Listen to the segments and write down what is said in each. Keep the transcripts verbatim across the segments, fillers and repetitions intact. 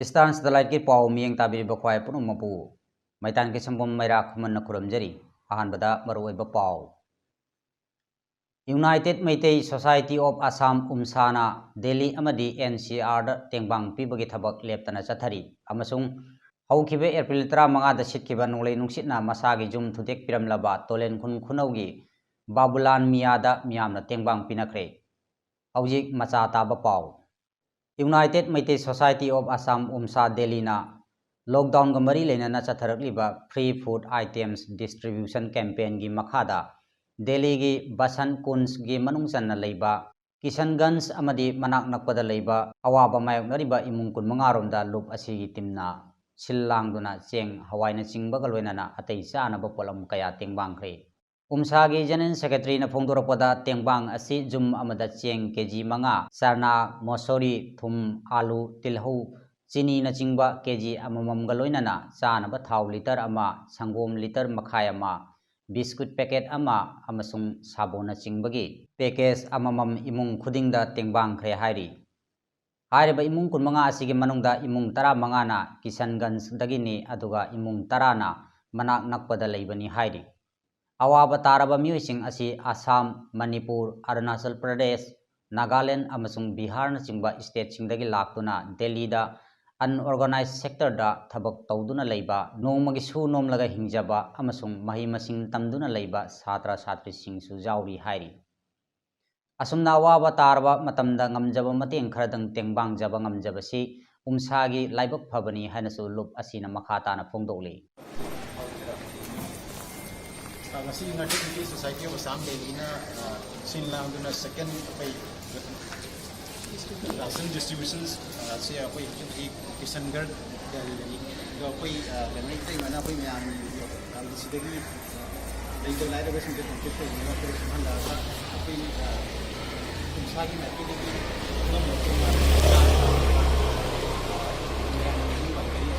Eastern Satellite-ꯀꯤ ꯄꯥꯎ ꯃꯤꯠꯌꯦꯡ ꯇꯥꯕꯤꯔꯤꯕ ꯈ꯭ꯋꯥꯏ ꯄꯨꯝꯅꯃꯛꯄꯨ ꯃꯩꯇꯥꯟ ꯀꯤꯁꯟꯕꯝ ꯃꯩꯔꯥ ꯈꯨꯃꯟꯅ ꯈꯨꯔꯨꯝꯖꯔꯤ꯫ ꯑꯍꯥꯟꯕꯗ ꯃꯔꯨꯑꯣꯏꯕ ꯄꯥꯎ꯫ United Meitei Society of Assam, ꯎꯝꯁꯥꯅ Delhi ꯑꯃꯗꯤ ꯑꯦꯟ ꯁꯤ ꯑꯥꯔꯗ ꯇꯦꯡꯕꯥꯡ ꯄꯤꯕꯒꯤ ꯊꯕꯛ ꯂꯦꯞꯇꯅ ꯆꯠꯊꯔꯤ ꯑꯃꯁꯨꯡ ꯍꯧꯈꯤꯕ ꯑꯦꯄ꯭ꯔꯤꯜ ꯇꯔꯥꯃꯉꯥꯗ ꯁꯤꯠꯈꯤꯕ ꯅꯣꯡꯂꯩ ꯅꯨꯡꯁꯤꯠꯅ ꯃꯁꯥꯒꯤ ꯌꯨꯝ ꯊꯨꯗꯦꯛꯄꯤꯔꯝꯂꯕ ꯇꯣꯂꯦꯟꯈꯨꯟ ꯈꯨꯅꯧꯒꯤ ꯕꯥꯕꯨꯂꯥꯟ ꯃꯤꯌꯥꯗ ꯃꯤꯌꯥꯝꯅ ꯇꯦꯡꯕꯥꯡ ꯄꯤꯅꯈ꯭ꯔꯦ꯫ ꯍꯧꯖꯤꯛ ꯃꯆꯥ ꯇꯥꯕ ꯄꯥꯎ꯫ United Meitei Society of Assam, ꯎꯝꯁꯥ ꯗꯦꯜꯂꯤꯅ ꯂꯣꯛꯗꯥꯎꯟꯒ ꯃꯔꯤ ꯂꯩꯅꯅ ꯆꯠꯊꯔꯛꯂꯤꯕ free food items distribution campaign-ꯒꯤ ꯃꯈꯥꯗ ꯗꯦꯜꯂꯤꯒꯤ ꯕꯁꯟ ꯀꯨꯟꯖꯒꯤ ꯃꯅꯨꯡ ꯆꯟꯅ ꯂꯩꯕ ꯀꯤꯁꯟꯒꯟꯖ ꯑꯃꯗꯤ ꯃꯅꯥꯛ ꯅꯛꯄꯗ ꯂꯩꯕ ꯑꯋꯥꯕ ꯃꯥꯌꯣꯛꯅꯔꯤꯕ ꯏꯃꯨꯡ ꯀꯨꯟꯃꯉꯥ ꯔꯣꯝꯗ ꯂꯨꯞ ꯑꯁꯤꯒꯤ ꯇꯤꯝꯅ ꯁꯤꯜ ꯂꯥꯡꯗꯨꯅ ꯆꯦꯡ, ꯍꯋꯥꯏꯅꯆꯤꯡꯕꯒ ꯂꯣꯏꯅꯅ ꯑꯇꯩ ꯆꯥꯅꯕ ꯄꯣꯠꯂꯝ ꯀꯌꯥ ꯇꯦꯡꯕꯥꯡꯈ꯭ꯔꯦ꯫ ꯎꯝꯁꯥꯒꯤ General Secretary-ꯅ ꯐꯣꯡꯗꯣꯔꯛꯄꯗ, ꯇꯦꯡꯕꯥꯡ ꯑꯁꯤ ꯖꯨꯝ ꯑꯃꯗ ꯆꯦꯡ ꯀꯦ ꯖꯤ ꯃꯉꯥ, ꯆꯅꯥ, ꯃꯣꯁꯣꯔꯤ, ꯊꯨꯝ, ꯑꯥꯂꯨ, ꯇꯤꯜꯍꯧ, ꯆꯤꯅꯤꯅꯆꯤꯡꯕ ꯀꯦ ꯖꯤ ꯑꯃꯃꯝꯒ ꯂꯣꯏꯅꯅ ꯆꯥꯅꯕ ꯊꯥꯎ ꯂꯤꯇꯔ ꯑꯃ, ꯁꯪꯒꯣꯝ ꯂꯤꯇꯔ ꯃꯈꯥꯏ ꯑꯃ, ꯕꯤꯁꯀꯨꯠ ꯄꯦꯀꯦꯠ ꯑꯃ ꯑꯃꯁꯨꯡ ꯁꯥꯕꯣꯟꯅꯆꯤꯡꯕꯒꯤ ꯄꯦꯀꯦꯖ ꯑꯃꯃꯝ ꯏꯃꯨꯡ ꯈꯨꯗꯤꯡꯗ ꯇꯦꯡꯕꯥꯡꯈ꯭ꯔꯦ ꯍꯥꯏꯔꯤ꯫ ꯍꯥꯏꯔꯤꯕ ꯏꯃꯨꯡ ꯀꯨꯟꯃꯉꯥ ꯑꯁꯤꯒꯤ ꯃꯅꯨꯡꯗ ꯏꯃꯨꯡ ꯇꯔꯥꯃꯉꯥꯅ ꯀꯤꯁꯟꯒꯟꯖꯗꯒꯤꯅꯤ, ꯑꯗꯨꯒ ꯏꯃꯨꯡ ꯇꯔꯥꯅ ꯃꯅꯥꯛ ꯅꯛꯄꯗ ꯂꯩꯕꯅꯤ ꯍꯥꯏꯔꯤ꯫ ꯑꯋꯥꯕ ꯇꯥꯔꯕ ꯃꯤꯑꯣꯏꯁꯤꯡ ꯑꯁꯤ ꯑꯁꯥꯝ, ꯃꯅꯤꯄꯨꯔ, ꯑꯔꯨꯅꯥꯆꯜ ꯄ꯭ꯔꯗꯦꯁ, ꯅꯥꯒꯥꯂꯦꯟ ꯑꯃꯁꯨꯡ ꯕꯤꯍꯥꯔꯅꯆꯤꯡꯕ state-ꯁꯤꯡꯗꯒꯤ ꯂꯥꯛꯇꯨꯅ ꯗꯦꯜꯂꯤꯗ unorganized sector-ꯗ ꯊꯕꯛ ꯇꯧꯗꯨꯅ ꯂꯩꯕ, ꯅꯣꯡꯃꯒꯤ ꯁꯨ ꯅꯣꯝꯂꯒ ꯍꯤꯡꯖꯕ ꯑꯃꯁꯨꯡ ꯃꯍꯩ ꯃꯁꯤꯡ ꯇꯝꯗꯨꯅ ꯂꯩꯕ ꯁꯥꯇ꯭ꯔ ꯁꯥꯇ꯭ꯔꯤꯁꯤꯡꯁꯨ ꯌꯥꯎꯔꯤ ꯍꯥꯏꯔꯤ꯫ ꯑꯁꯨꯝꯅ ꯑꯋꯥꯕ ꯇꯥꯔꯕ ꯃꯇꯝꯗ ꯉꯝꯖꯕ ꯃꯇꯦꯡ ꯈꯔꯗꯪ ꯇꯦꯡꯕꯥꯡꯖꯕ ꯉꯝꯖꯕꯁꯤ ꯎꯝꯁꯥꯒꯤ ꯂꯥꯏꯕꯛ ꯐꯕꯅꯤ ꯍꯥꯏꯅꯁꯨ ꯂꯨꯞ ꯑꯁꯤꯅ ꯃꯈꯥ ꯇꯥꯅ ꯐꯣꯡꯗꯣꯛꯂꯤ꯫ ꯑ, ꯉꯁꯤ United Meitei Society of Assam ꯗꯦꯜꯂꯤꯅ, ꯑ, ꯁꯤꯟ ꯂꯥꯡꯗꯨꯅ second ꯑꯩꯈꯣꯏ ration distribution, ꯑ, ꯁꯦ ꯑꯩꯈꯣꯏ ꯍꯧꯖꯤꯛ ꯍꯧꯖꯤꯛ ꯀꯤꯁꯟꯒꯔ ꯗꯦꯜꯂꯤꯗꯅꯤ꯫ ꯑꯗꯣ ꯑꯩꯈꯣꯏ, ꯑ, ꯀꯩꯅꯣ ꯏꯇꯩꯃꯅ ꯑꯩꯈꯣꯏ ꯃꯌꯥꯝꯒꯤ, ꯑ, ꯁꯤꯗꯒꯤ ꯂꯩꯇ ꯂꯥꯏꯔꯕꯁꯤꯡꯁꯦ ꯄꯨꯟꯁꯤꯠ ꯊꯣꯡꯅꯕ ꯑꯩꯈꯣꯏ ꯁꯨꯍꯜꯂꯛꯑꯒ ꯑꯩꯈꯣꯏ, ꯑ, ꯏꯁꯥꯒꯤ ꯃꯥꯏꯀꯩꯗꯒꯤ ꯑꯉꯝꯕ ꯑꯩꯈꯣꯏꯅ ꯃꯌꯥꯝꯅ ꯃꯇꯦꯡ ꯄꯥꯡꯖꯔꯤ꯫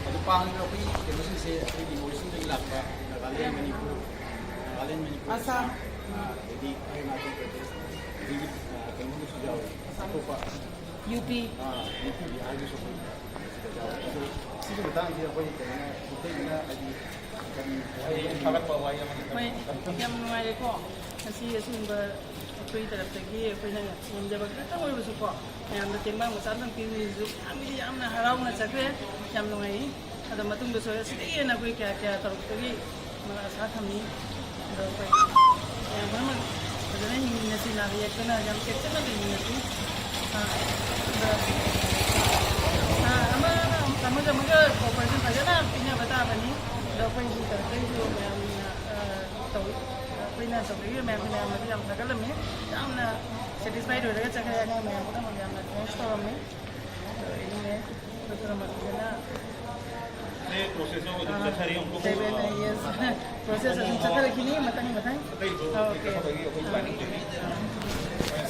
ꯑꯗꯨ ꯄꯥꯡꯂꯤꯕ ꯑꯩꯈꯣꯏ ꯀꯩꯅꯣꯁꯤꯡꯁꯦ ꯑꯩꯈꯣꯏꯒꯤ ꯅꯣꯔꯠ ꯏꯁ꯭ꯠꯇꯒꯤ ꯂꯥꯛꯄ ꯅꯥꯒꯥꯂꯦꯟ, ꯃꯅꯤꯄꯨꯔ, ꯅꯥꯒꯥꯂꯦꯟ, ꯃꯅꯤꯄꯨꯔ, ꯑꯁꯥꯝ, ꯑ, ꯑꯗꯒꯤ ꯑꯔꯨꯅꯥꯆꯜ ꯄ꯭ꯔꯗꯦꯁ, ꯑꯗꯒꯤ, ꯑ, ꯀꯩꯅꯣꯗꯁꯨ ꯌꯥꯎꯔꯤ, ꯑꯇꯣꯞꯄ ꯌꯨ ꯄꯤ꯫ ꯑꯥ, ꯌꯨ ꯄꯤ ꯕꯤꯍꯥꯔꯒꯤꯁꯨ ꯑꯩꯈꯣꯏ ꯁꯤꯗ ꯌꯥꯎꯋꯦ꯫ ꯑꯗꯨ ꯁꯤꯒꯤ ꯃꯇꯥꯡꯁꯤꯗ ꯑꯩꯈꯣꯏ ꯀꯩꯅꯣ ꯃꯩꯇꯩꯒꯤꯅ ꯍꯥꯏꯗꯤ ꯀꯔꯤ ꯍꯥꯏꯅꯤꯡꯕ? ꯊꯥꯒꯠꯄ ꯋꯥꯍꯩ ꯑꯃ ꯍꯣꯏ, ꯌꯥꯝ ꯅꯨꯡꯉꯥꯏꯔꯦꯀꯣ꯫ ꯉꯁꯤ ꯑꯁꯤꯒꯨꯝꯕ ꯑꯩꯈꯣꯏ ꯇꯔꯞꯇꯒꯤ ꯑꯩꯈꯣꯏꯅ ꯉꯝꯖꯕ ꯈꯤꯇꯪ ꯑꯣꯏꯔꯕꯁꯨꯀꯣ, ꯃꯌꯥꯝꯗ ꯇꯦꯡꯕꯥꯡ ꯃꯆꯥ ꯑꯃꯇꯪ ꯄꯤꯕꯁꯤꯁꯨ ꯃꯌꯥꯝꯒꯤꯗꯤ ꯌꯥꯝꯅ ꯍꯔꯥꯎꯅ ꯆꯠꯈ꯭ꯔꯦ꯫ ꯌꯥꯝ ꯅꯨꯡꯉꯥꯏ꯫ ꯑꯗꯣ ꯃꯇꯨꯡꯗꯁꯨ ꯑꯁꯤꯗꯒꯤ ꯍꯦꯟꯅ ꯑꯩꯈꯣꯏ ꯀꯌꯥ ꯀꯌꯥ ꯇꯧꯔꯛꯄꯒꯤ ꯑꯥꯁꯥ ꯊꯝꯃꯤ꯫ ꯑꯗꯣ ꯑꯩꯈꯣꯏ ꯃꯌꯥꯝ ꯄꯨꯝꯅꯃꯛ ꯐꯖꯅ ꯍꯤꯡꯃꯤꯟꯅꯁꯤ, ꯅꯥꯗ ꯌꯦꯛꯇꯅ ꯌꯥꯝ ꯆꯦꯛꯁꯤꯟꯅ ꯂꯩꯃꯤꯟꯅꯁꯤ꯫ ꯑꯥ, ꯑꯗꯣ, ꯑꯥ, ꯑꯃ, ꯑꯃꯒ ꯑꯃꯒ cooperation ꯐꯖꯅ ꯄꯤꯅꯕ ꯇꯥꯕꯅꯤ꯫ ꯑꯗꯣ ꯑꯩꯈꯣꯏꯒꯤ ꯇꯔꯐꯇꯒꯤꯁꯨ ꯃꯌꯥꯝꯅ, ꯑꯥ, ꯇꯧ-, ꯑꯩꯈꯣꯏꯅ ꯇꯧꯕꯤꯔꯤꯕ ꯃꯌꯥꯝꯁꯦ ꯃꯌꯥꯝꯅꯁꯨ ꯌꯥꯝ ꯊꯥꯒꯠꯂꯝꯃꯤ꯫ ꯌꯥꯝꯅ satisfied ꯑꯣꯏꯔꯒ ꯆꯠꯈ꯭ꯔꯦ꯫ ꯑꯉꯥꯡ ꯃꯌꯥꯝ ꯄꯨꯝꯅꯃꯛ ꯌꯥꯝꯅ thanks ꯇꯧꯔꯝꯃꯤ꯫ ꯑꯗꯣ ꯑꯩꯅꯅꯦ, ꯑꯩꯈꯣꯏ ꯄꯨꯝꯅꯃꯛ ꯐꯖꯅ ꯁꯤ process ꯇꯣ ꯑꯗꯨꯝ ꯑꯥ, ꯆꯠꯊꯔꯤ, ꯑꯃꯨꯛꯀ ꯁꯦꯚꯦꯟ, ꯑꯥ, yes꯫ Process ꯑꯗꯨꯝ ꯆꯠꯊꯔꯛꯈꯤꯅꯤ ꯃꯊꯪ ꯃꯊꯪ꯫ ꯑꯇꯩꯁꯨ ꯑꯣꯀꯦ꯫ ꯆꯠꯊꯕꯒꯤ ꯑꯩꯈꯣꯏ planning ꯂꯩꯔꯤ꯫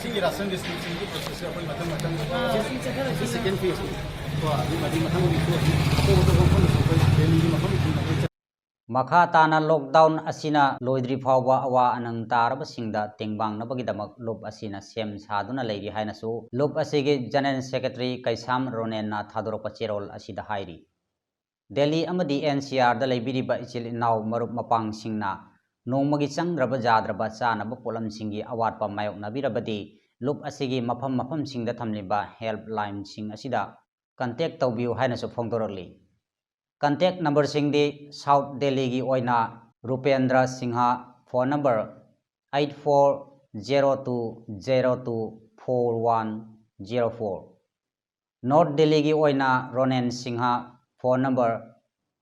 ꯁꯤꯒꯤ ration distribution ꯒꯤ process ꯁꯦ ꯑꯩꯈꯣꯏ ꯃꯊꯪ ꯃꯊꯪ ꯑꯥ, ꯁꯤ ꯆꯠꯊꯔꯛꯈꯤꯅꯤ꯫ Second phase ꯅꯤ꯫ ꯀꯣ, ꯑꯗꯨꯃꯗꯤ ꯃꯊꯪ week ꯇ ꯑꯇꯣꯞ ꯑꯇꯣꯞꯄ ꯃꯐꯝꯗꯁꯨ ꯑꯩꯈꯣꯏ training ꯒꯤ ꯃꯐꯝ ꯊꯤꯅꯕ ꯆꯠ- ꯃꯈꯥ ꯇꯥꯅ lockdown ꯑꯁꯤꯅ ꯂꯣꯏꯗ꯭ꯔꯤ ꯐꯥꯎꯕ ꯑꯋꯥ ꯑꯅꯪ ꯇꯥꯔꯕꯁꯤꯡꯗ ꯇꯦꯡꯕꯥꯡꯅꯕꯒꯤꯗꯃꯛ ꯂꯨꯞ ꯑꯁꯤꯅ ꯁꯦꯝ ꯁꯥꯗꯨꯅ ꯂꯩꯔꯤ ꯍꯥꯏꯅꯁꯨ ꯂꯨꯞ ꯑꯁꯤꯒꯤ General Secretary ꯀꯩꯁꯥꯝ ꯔꯣꯅꯦꯟꯅ ꯊꯥꯗꯣꯔꯛꯄ ꯆꯦꯔꯣꯜ ꯑꯁꯤꯗ ꯍꯥꯏꯔꯤ꯫ ꯗꯦꯜꯂꯤ ꯑꯃꯗꯤ N C R ꯗ ꯂꯩꯕꯤꯔꯤꯕ ꯏꯆꯤꯜ ꯏꯅꯥꯎ ꯃꯔꯨꯞ ꯃꯄꯥꯡꯁꯤꯡꯅ ꯅꯣꯡꯃꯒꯤ ꯆꯪꯗ꯭ꯔꯕ ꯌꯥꯗ꯭ꯔꯕ ꯆꯥꯅꯕ ꯄꯣꯠꯂꯝꯁꯤꯡꯒꯤ ꯑꯋꯥꯠꯄ ꯃꯥꯌꯣꯛꯅꯕꯤꯔꯕꯗꯤ ꯂꯨꯞ ꯑꯁꯤꯒꯤ ꯃꯐꯝ ꯃꯐꯝꯁꯤꯡꯗ ꯊꯝꯂꯤꯕ helpline ꯁꯤꯡ ꯑꯁꯤꯗ contact ꯇꯧꯕꯤꯌꯨ ꯍꯥꯏꯅꯁꯨ ꯐꯣꯡꯗꯣꯔꯛꯂꯤ꯫ Contact number ꯁꯤꯡꯗꯤ South Delhi ꯒꯤ ꯑꯣꯏꯅ ꯔꯨꯄꯦꯟꯗ꯭ꯔ Singh, phone number eight four zero two zero two four one zero four, North Delhi ꯒꯤ ꯑꯣꯏꯅ Ronen Singh, phone number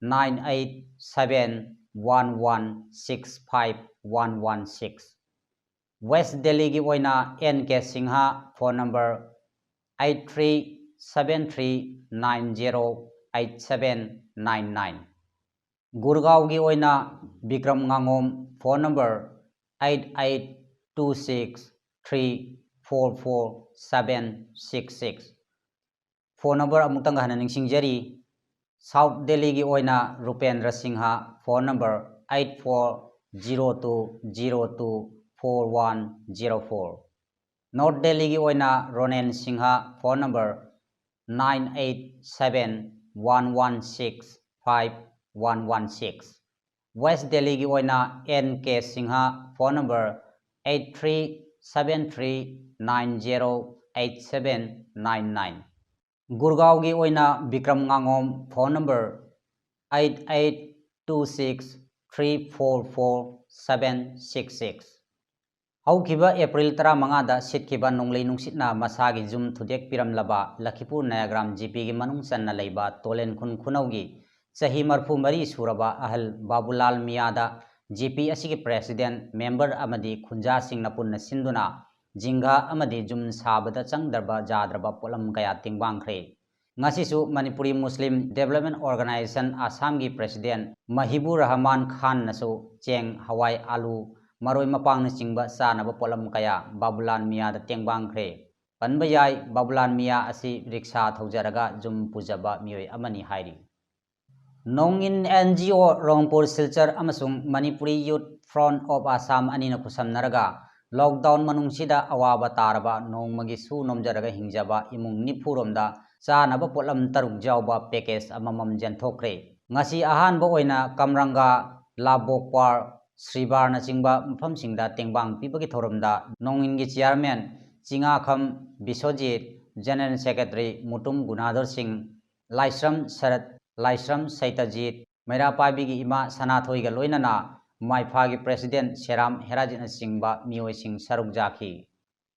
nine eight seven one one six five one one six, West Delhi ꯒꯤ ꯑꯣꯏꯅ N K Singh, phone number eight three seven three nine zero eight seven nine nine, ꯒꯨꯔꯒꯥꯎꯒꯤ ꯑꯣꯏꯅ Bikram ꯉꯥꯉꯣꯝ, phone number eight eight two six three four four seven six six꯫ Phone number ꯑꯃꯨꯛꯇꯪꯒ ꯍꯟꯅ ꯅꯤꯡꯁꯤꯡꯖꯔꯤ, South Delhi ꯒꯤ ꯑꯣꯏꯅ ꯔꯨꯄꯦꯟꯗ꯭ꯔ Singh, phone number eight four zero two zero two four one zero four, North Delhiꯒꯤ ꯑꯣꯏꯅ Ronen Singh, phone number nine eight seven one one six five one one six꯫ West Delhiꯒꯤ ꯑꯣꯏꯅ N K Singh, phone number eight three seven three nine zero eight seven nine nine꯫ ꯒꯨꯔꯒꯥꯎꯒꯤ ꯑꯣꯏꯅ Bikram ꯉꯥꯉꯣꯝ, phone number eight eight two six three four four seven six six꯫ ꯍꯧꯈꯤꯕ April ꯇꯔꯥꯃꯉꯥꯗ ꯁꯤꯠꯈꯤꯕ ꯅꯣꯡꯂꯩ ꯅꯨꯡꯁꯤꯠꯅ ꯃꯁꯥꯒꯤ ꯌꯨꯝ ꯊꯨꯗꯦꯛꯄꯤꯔꯝꯂꯕ ꯂꯈꯤꯄꯨꯔ ꯅꯌꯥꯒ꯭ꯔꯥꯝ ꯖꯤꯄꯤꯒꯤ ꯃꯅꯨꯡ ꯆꯟꯅ ꯂꯩꯕ ꯇꯣꯂꯦꯟ ꯈꯨꯟ ꯈꯨꯅꯧꯒꯤ ꯆꯍꯤ ꯃꯔꯤꯐꯨ ꯃꯔꯤ ꯁꯨꯔꯕ ꯑꯍꯜ ꯕꯥꯕꯨꯂꯥꯜ ꯃꯤꯌꯥꯗ ꯖꯤꯄꯤ ꯑꯁꯤꯒꯤ president, member ꯑꯃꯗꯤ ꯈꯨꯟꯖꯥꯁꯤꯡꯅ ꯄꯨꯟꯅ ꯁꯤꯟꯗꯨꯅ ꯖꯤꯡꯒ ꯑꯃꯗꯤ ꯌꯨꯝ ꯁꯥꯕꯗ ꯆꯪꯗ꯭ꯔꯕ ꯌꯥꯗ꯭ꯔꯕ ꯄꯣꯠꯂꯝ ꯀꯌꯥ ꯇꯦꯡꯕꯥꯡꯈ꯭ꯔꯦ꯫ ꯉꯁꯤꯁꯨ ꯃꯅꯤꯄꯨꯔꯤ ꯃꯨꯁꯂꯤꯝ ꯗꯦꯕꯂꯞꯃꯦꯟ ꯑꯣꯔꯒꯅꯥꯏꯖꯦꯁꯟ ꯑꯁꯥꯝꯒꯤ president ꯃꯍꯤꯕꯨꯔ ꯔꯍꯃꯥꯟ ꯈꯥꯟꯅꯁꯨ ꯆꯦꯡ, ꯍꯋꯥꯏ, ꯑꯥꯂꯨ, ꯃꯔꯣꯏ ꯃꯄꯥꯡꯅꯆꯤꯡꯕ ꯆꯥꯅꯕ ꯄꯣꯠꯂꯝ ꯀꯌꯥ ꯕꯥꯕꯨꯂꯥꯜ ꯃꯤꯌꯥꯗ ꯇꯦꯡꯕꯥꯡꯈ꯭ꯔꯦ꯫ ꯄꯟꯕ ꯌꯥꯏ, ꯕꯥꯕꯨꯂꯥꯜ ꯃꯤꯌꯥ ꯑꯁꯤ ꯔꯤꯛꯁꯥ ꯊꯧꯖꯔꯒ ꯌꯨꯝ ꯄꯨꯖꯕ ꯃꯤꯑꯣꯏ ꯑꯃꯅꯤ ꯍꯥꯏꯔꯤ꯫ ꯅꯣꯡ ꯏꯟ ꯑꯦꯟ ꯖꯤ ꯑꯣ ꯔꯣꯡꯄꯨꯔ ꯁꯤꯜꯆꯔ ꯑꯃꯁꯨꯡ ꯃꯅꯤꯄꯨꯔꯤ ꯌꯨꯠ ꯐ꯭ꯔꯣꯟꯠ ꯑꯣꯐ ꯑꯁꯥꯝ ꯑꯅꯤꯅ ꯈꯨꯠꯁꯝꯅꯔꯒ lockdown ꯃꯅꯨꯡꯁꯤꯗ ꯑꯋꯥꯕ ꯇꯥꯔꯕ ꯅꯣꯡꯃꯒꯤ ꯁꯨ ꯅꯣꯝꯖꯔꯒ ꯍꯤꯡꯖꯕ ꯏꯃꯨꯡ ꯅꯤꯐꯨ ꯔꯣꯝꯗ ꯆꯥꯅꯕ ꯄꯣꯠꯂꯝ ꯇꯔꯨꯛ ꯌꯥꯎꯕ package ꯑꯃꯃꯝ ꯌꯦꯟꯊꯣꯛꯈ꯭ꯔꯦ꯫ ꯉꯁꯤ ꯑꯍꯥꯟꯕ ꯑꯣꯏꯅ ꯀꯝꯔꯪꯒꯥ, ꯂꯥꯕꯣꯛꯄꯥꯔ, ꯁ꯭ꯔꯤꯕꯥꯔꯅꯆꯤꯡꯕ ꯃꯐꯝꯁꯤꯡꯗ ꯇꯦꯡꯕꯥꯡ ꯄꯤꯕꯒꯤ ꯊꯧꯔꯝꯗ ꯅꯣꯡ ꯏꯟꯒꯤ chairman ꯆꯤꯉꯥꯈꯝ Biswajit, general secretary Mutum ꯒꯨꯅꯥꯙꯔ ꯁꯤꯡ, ꯂꯥꯏꯁ꯭ꯔꯝ ꯁꯔꯠ, ꯂꯥꯏꯁ꯭ꯔꯝ ꯁꯩꯇꯖꯤꯠ, ꯃꯩꯔꯥ ꯄꯥꯏꯕꯤꯒꯤ ꯏꯃꯥ ꯁꯅꯥꯊꯣꯏꯒ ꯂꯣꯏꯅꯅ ꯃꯥꯏꯐꯥꯒꯤ president ꯁꯦꯔꯥꯝ ꯍꯦꯔꯥꯖꯤꯠꯅꯆꯤꯡꯕ ꯃꯤꯑꯣꯏꯁꯤꯡ ꯁꯔꯨꯛ ꯌꯥꯈꯤ꯫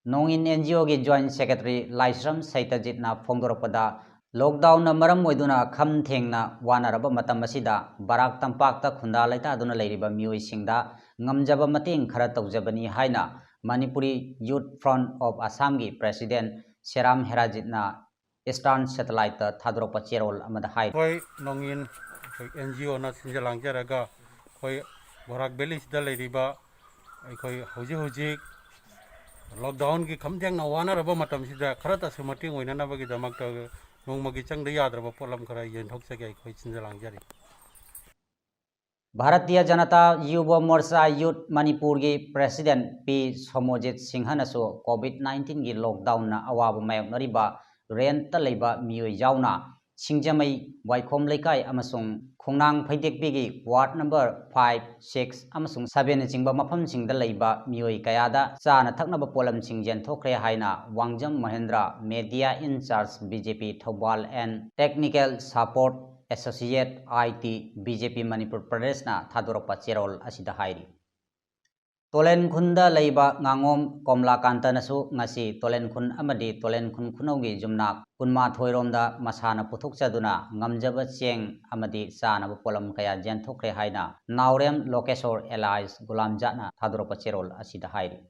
ꯅꯣꯡ ꯏꯟ ꯑꯦꯟ ꯖꯤ ꯑꯣꯒꯤ joint secretary ꯂꯥꯏꯁ꯭ꯔꯝ ꯁꯩꯇꯖꯤꯠꯅ ꯐꯣꯡꯗꯣꯔꯛꯄꯗ, lockdownꯅ ꯃꯔꯝ ꯑꯣꯏꯗꯨꯅ ꯈꯝ ꯊꯦꯡꯅ ꯋꯥꯅꯔꯕ ꯃꯇꯝ ꯑꯁꯤꯗ ꯕꯔꯥꯛ ꯇꯝꯄꯥꯛꯇ ꯈꯨꯟꯗꯥ ꯂꯩꯇꯥꯗꯨꯅ ꯂꯩꯔꯤꯕ ꯃꯤꯑꯣꯏꯁꯤꯡꯗ ꯉꯝꯖꯕ ꯃꯇꯦꯡ ꯈꯔ ꯇꯧꯖꯕꯅꯤ ꯍꯥꯏꯅ ꯃꯅꯤꯄꯨꯔꯤ ꯌꯨꯠ ꯐ꯭ꯔꯣꯟꯠ ꯑꯣꯐ ꯑꯁꯥꯝꯒꯤ president ꯁꯦꯔꯥꯝ ꯍꯦꯔꯥꯖꯤꯠꯅ Eastern Satelliteꯇ ꯊꯥꯗꯣꯔꯛꯄ ꯆꯦꯔꯣꯜ ꯑꯃꯗ ꯍꯥꯏꯔꯤ꯫ ꯑꯩꯈꯣꯏ ꯅꯣꯡꯏꯟ, ꯑꯩꯈꯣꯏ ꯑꯦꯟ ꯖꯤ ꯑꯣꯅ ꯁꯤꯟꯖ ꯂꯥꯡꯖꯔꯒ ꯑꯩꯈꯣꯏ ꯕꯣꯔꯥꯛ ꯚꯦꯂꯤꯁꯤꯗ ꯂꯩꯔꯤꯕ ꯑꯩꯈꯣꯏ ꯍꯧꯖꯤꯛ ꯍꯧꯖꯤꯛ lockdownꯒꯤ ꯈꯝ ꯊꯦꯡꯅ ꯋꯥꯅꯔꯕ ꯃꯇꯝꯁꯤꯗ ꯈꯔꯇꯁꯨ ꯃꯇꯦꯡ ꯑꯣꯏꯅꯅꯕꯒꯤꯗꯃꯛꯇ ꯅꯣꯡꯃꯒꯤ ꯆꯪꯗ ꯌꯥꯗ꯭ꯔꯕ ꯄꯣꯠꯂꯝ ꯈꯔ ꯌꯦꯟꯊꯣꯛꯆꯒꯦ ꯑꯩꯈꯣꯏ ꯁꯤꯟꯖ ꯂꯥꯡꯖꯔꯤ꯫ ꯚꯥꯔꯇꯤꯌ ꯖꯅꯇꯥ ꯌꯨꯕ ꯃꯣꯔꯆꯥ ꯌꯨꯠ ꯃꯅꯤꯄꯨꯔꯒꯤ ꯄ꯭ꯔꯦꯁꯤꯗꯦꯟꯠ ꯄꯤ ꯁꯣꯃꯣꯖꯤꯠ ꯁꯤꯡꯍꯅꯁꯨ ꯀꯣꯚꯤꯗ ꯅꯥꯏꯟꯇꯤꯟꯒꯤ ꯂꯣꯛꯗꯥꯎꯟꯅ ꯑꯋꯥꯕ ꯃꯥꯌꯣꯛꯅꯔꯤꯕ ꯔꯦꯟꯠꯇ ꯂꯩꯕ ꯃꯤꯑꯣꯏ ꯌꯥꯎꯅ ꯁꯤꯡꯖꯃꯩ, ꯋꯥꯏꯈꯣꯝ ꯂꯩꯀꯥꯏ ꯑꯃꯁꯨꯡ ꯈꯣꯡꯅꯥꯡ ꯐꯩꯗꯦꯛꯄꯤꯒꯤ ꯋꯥꯔꯗ ꯅꯝꯕꯔ ꯐꯥꯏꯚ, ꯁꯤꯛꯁ ꯑꯃꯁꯨꯡ ꯁꯚꯦꯟꯅꯆꯤꯡꯕ ꯃꯐꯝꯁꯤꯡꯗ ꯂꯩꯕ ꯃꯤꯑꯣꯏ ꯀꯌꯥꯗ ꯆꯥꯅ ꯊꯛꯅꯕ ꯄꯣꯠꯂꯝꯁꯤꯡ ꯌꯦꯟꯊꯣꯛꯈ꯭ꯔꯦ ꯍꯥꯏꯅ ꯋꯥꯡꯖꯝ Mahendra, media in charge, B J P Thoubal and technical support associate, I T, B J P Manipur ꯄ꯭ꯔꯗꯦꯁꯅ ꯊꯥꯗꯣꯔꯛꯄ ꯆꯦꯔꯣꯜ ꯑꯁꯤꯗ ꯍꯥꯏꯔꯤ꯫ ꯇꯣꯂꯦꯟ ꯈꯨꯟꯗ ꯂꯩꯕ ꯉꯥꯉꯣꯝ ꯀꯣꯝꯂꯥꯀꯥꯟꯇꯅꯁꯨ ꯉꯁꯤ ꯇꯣꯂꯦꯟ ꯈꯨꯟ ꯑꯃꯗꯤ ꯇꯣꯂꯦꯟ ꯈꯨꯟ ꯈꯨꯅꯧꯒꯤ ꯌꯨꯝꯅꯥꯛ ꯀꯨꯟꯃꯥꯊꯣꯏ ꯔꯣꯝꯗ ꯃꯁꯥꯅ ꯄꯨꯊꯣꯛꯆꯗꯨꯅ ꯉꯝꯖꯕ ꯆꯦꯡ ꯑꯃꯗꯤ ꯆꯥꯅꯕ ꯄꯣꯠꯂꯝ ꯀꯌꯥ ꯌꯦꯟꯊꯣꯛꯈ꯭ꯔꯦ ꯍꯥꯏꯅ ꯅꯥꯎꯔꯦꯝ ꯂꯣꯀꯦꯁꯣꯔ alias ꯒꯨꯂꯥꯝꯖꯥꯠꯅ ꯊꯥꯗꯣꯔꯛꯄ ꯆꯦꯔꯣꯜ ꯑꯁꯤꯗ ꯍꯥꯏꯔꯤ꯫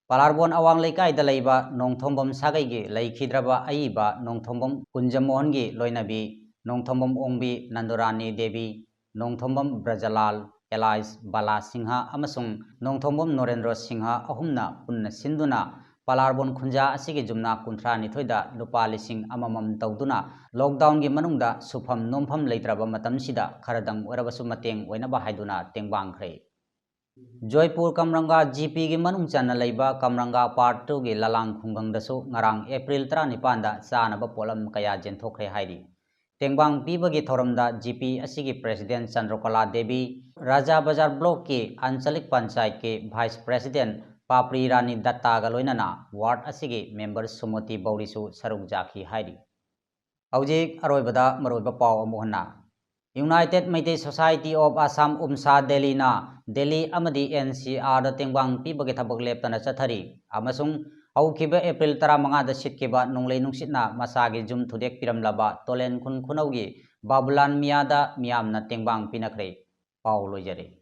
ꯄꯂꯥꯔꯕꯣꯟ ꯑꯋꯥꯡ ꯂꯩꯀꯥꯏꯗ ꯂꯩꯕ ꯅꯣꯡꯊꯣꯝꯕꯝ ꯁꯥꯒꯩꯒꯤ ꯂꯩꯈꯤꯗ꯭ꯔꯕ ꯑꯏꯕ ꯅꯣꯡꯊꯣꯝꯕꯝ ꯀꯨꯟꯖꯃꯣꯍꯟꯒꯤ ꯂꯣꯏꯅꯕꯤ ꯅꯣꯡꯊꯣꯝꯕꯝ ꯑꯣꯡꯕꯤ ꯅꯟꯗꯨꯔꯥꯅꯤ ꯗꯦꯕꯤ, ꯅꯣꯡꯊꯣꯝꯕꯝ ꯕ꯭ꯔꯖꯂꯥꯜ alias ꯕꯂꯥ ꯁꯤꯡꯍ ꯑꯃꯁꯨꯡ ꯅꯣꯡꯊꯣꯝꯕꯝ ꯅꯣꯔꯦꯟꯗ꯭ꯔꯣ ꯁꯤꯡꯍ ꯑꯍꯨꯝꯅ ꯄꯨꯟꯅ ꯁꯤꯟꯗꯨꯅ ꯄꯂꯥꯔꯕꯣꯟ ꯈꯨꯟꯖꯥ ꯑꯁꯤꯒꯤ ꯌꯨꯝꯅꯥꯛ ꯀꯨꯟꯊ꯭ꯔꯥ ꯅꯤꯊꯣꯏꯗ ꯂꯨꯄꯥ ꯂꯤꯁꯤꯡ ꯑꯃꯃꯝ ꯇꯧꯗꯨꯅ ꯂꯣꯛꯗꯥꯎꯟꯒꯤ ꯃꯅꯨꯡꯗ ꯁꯨꯐꯝ ꯅꯣꯝꯐꯝ ꯂꯩꯇ꯭ꯔꯕ ꯃꯇꯝꯁꯤꯗ ꯈꯔꯗꯪ ꯑꯣꯏꯔꯕꯁꯨ ꯃꯇꯦꯡ ꯑꯣꯏꯅꯕ ꯍꯥꯏꯗꯨꯅ ꯇꯦꯡꯕꯥꯡꯈ꯭ꯔꯦ꯫ ꯖꯣꯏꯄꯨꯔ ꯀꯝꯔꯪꯒꯥ G P ꯒꯤ ꯃꯅꯨꯡ ꯆꯟꯅ ꯂꯩꯕ ꯀꯝꯔꯪꯒꯥ Part two ꯒꯤ ꯂꯂꯥꯡ ꯈꯨꯡꯒꯪꯗꯁꯨ ꯉꯔꯥꯡ ꯑꯦꯄ꯭ꯔꯤꯜ ꯇꯔꯥꯅꯤꯄꯥꯟꯗ ꯆꯥꯅꯕ ꯄꯣꯠꯂꯝ ꯀꯌꯥ ꯌꯦꯟꯊꯣꯛꯈ꯭ꯔꯦ ꯍꯥꯏꯔꯤ꯫ ꯇꯦꯡꯕꯥꯡ ꯄꯤꯕꯒꯤ ꯊꯧꯔꯝꯗ G P ꯑꯁꯤꯒꯤ ꯄ꯭ꯔꯦꯁꯤꯗꯦꯟꯠ ꯆꯟꯗ꯭ꯔꯀꯂꯥ ꯗꯦꯕꯤ, ꯔꯥꯖꯥ ꯕꯖꯥꯔ ꯕ꯭ꯂꯣꯛꯀꯤ ꯑꯟꯆꯂꯤꯛ ꯄꯟꯆꯥꯌꯠꯀꯤ ꯚꯥꯏꯁ ꯄ꯭ꯔꯦꯁꯤꯗꯦꯟꯠ ꯄꯥꯄ꯭ꯔꯤ ꯔꯥꯅꯤ ꯗꯠꯇꯥꯒ ꯂꯣꯏꯅꯅ ꯋꯥꯔꯗ ꯑꯁꯤꯒꯤ ꯃꯦꯝꯕꯔ ꯁꯨꯃꯇꯤ ꯕꯧꯔꯤꯁꯨ ꯁꯔꯨꯛ ꯌꯥꯈꯤ ꯍꯥꯏꯔꯤ꯫ ꯍꯧꯖꯤꯛ ꯑꯔꯣꯏꯕꯗ ꯃꯔꯨꯑꯣꯏꯕ ꯄꯥꯎ ꯑꯃꯨꯛ ꯍꯟꯅ꯫ United Meitei Society of Assam, ꯎꯝꯁꯥ ꯗꯦꯜꯂꯤꯅ Delhi ꯑꯃꯗꯤ N C R ꯗ ꯇꯦꯡꯕꯥꯡ ꯄꯤꯕꯒꯤ ꯊꯕꯛ ꯂꯦꯞꯇꯅ ꯆꯠꯊꯔꯤ ꯑꯃꯁꯨꯡ ꯍꯧꯈꯤꯕ ꯑꯦꯄ꯭ꯔꯤꯜ ꯇꯔꯥꯃꯉꯥꯗ ꯁꯤꯠꯈꯤꯕ ꯅꯣꯡꯂꯩ ꯅꯨꯡꯁꯤꯠꯅ ꯃꯁꯥꯒꯤ ꯌꯨꯝ ꯊꯨꯗꯦꯛꯄꯤꯔꯝꯂꯕ ꯇꯣꯂꯦꯟ ꯈꯨꯟ ꯈꯨꯅꯧꯒꯤ ꯕꯥꯕꯨꯂꯥꯟ ꯃꯤꯌꯥꯗ ꯃꯤꯌꯥꯝꯅ ꯇꯦꯡꯕꯥꯡ ꯄꯤꯅꯈ꯭ꯔꯦ꯫ ꯄꯥꯎ ꯂꯣꯏꯖꯔꯦ꯫